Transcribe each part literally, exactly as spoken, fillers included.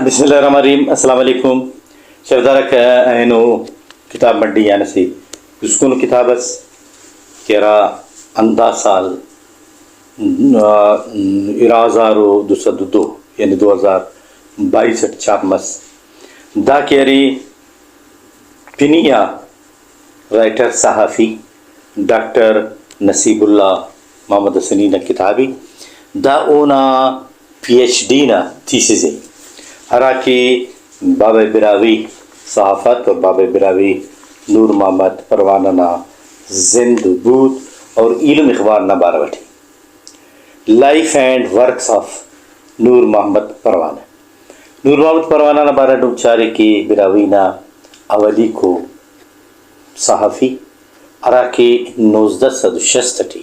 بسم اللہ الرحمن الرحیم۔ السلام علیکم۔ شیف دارک اینو کتاب منڈی آن اسہ پوسکنو کتاب اس کہ ہرا ہندا سال، آ، ارا ہزار و دو سد و دو، یعنی دو ہزار بائیس اٹ چھاپ مس۔ دا کہ ارے پنی آ رائٹر صحافی ڈاکٹر نصیب اللہ محمد حسنی نا کتاب ءِ۔ دا اونا پی ایچ ڈی نا تھیسز ءِ، ہراکہ بابا براہوئی صحافت اور بابا براہوئی نور محمد پروانہ نا زند، بود اور ایلم اخبار نا بارو ٹی، Life and Works of نور محمد پروانہ۔ نور محمد پروانہ نا بارہ ٹی نم چارے کہ براہوئی نا اولیکو صحافی، ہراکہ نوزدہ سد و شست ٹی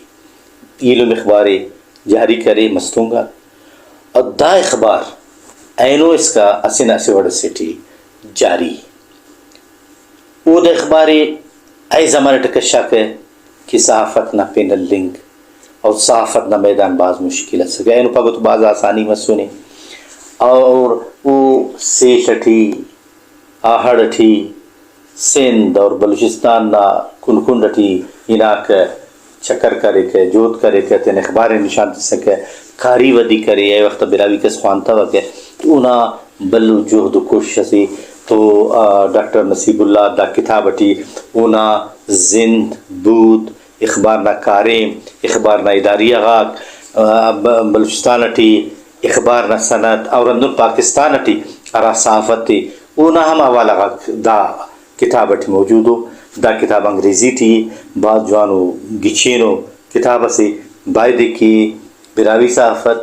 ایلم اخبار ءِ جاری کرے مستونگ آ، اور دا اخبار اینو اسکا اسہ نہ اسہ وڑ اسے ٹی جاری ءِ۔ او دا اخبار ءِ اے زمانہ ٹی کشاکہ کہ صحافت نا پن ہلنگ اور صحافت نا میدان بھاز مشکل اسکہ، اینو پاگہ تو بھاز آسانی مسنے۔ اور او سیل ٹی، آہڑ ٹی، سندھ اور بلوچستان نا کنڈ کنڈ ٹی ہناکہ، چکر کریکہ، جہد کریکہ، تینا اخبار ءِ نشان تسکہ، کاری ودی کرے، اے وخت براہوئی کس خوانتوکہ، تو اونا بھلو جہد و کوشش اسے۔ تو، آ، ڈاکٹر نصیب اللہ دا کتاب ٹی اونا زند، بود، اخبار نا کاریم، اخبار نا اداریہ غاک، آ، ب-، بلوچستان ٹی اخبار نا صنعت اور ہندن پاکستان ٹی ہرا صحافت ءِ، اونا ہم حوالہ غاک دا کتاب ٹی موجود ءُ۔ دا کتاب انگریزی ٹی ءِ، بھاز جوانو گچینو کتاب اسے۔ بایدے کہ براہوئی صحافت،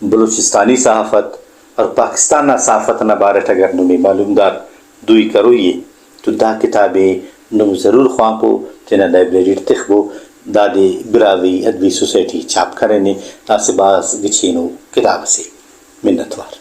بلوچستانی صحافت اور پاکستان نا صحافت نا بارٹ اگر نمے معلومدار دوئی کروئی ءِ تو دا کتاب ءِ نم ضرور خوانپو، تینا لائبریری ٹی تخبو۔ دادے براہوئی ادبی سوسائٹی چھاپ کرینے، اسہ بھاز گچینو کتاب اسے۔ منت وار۔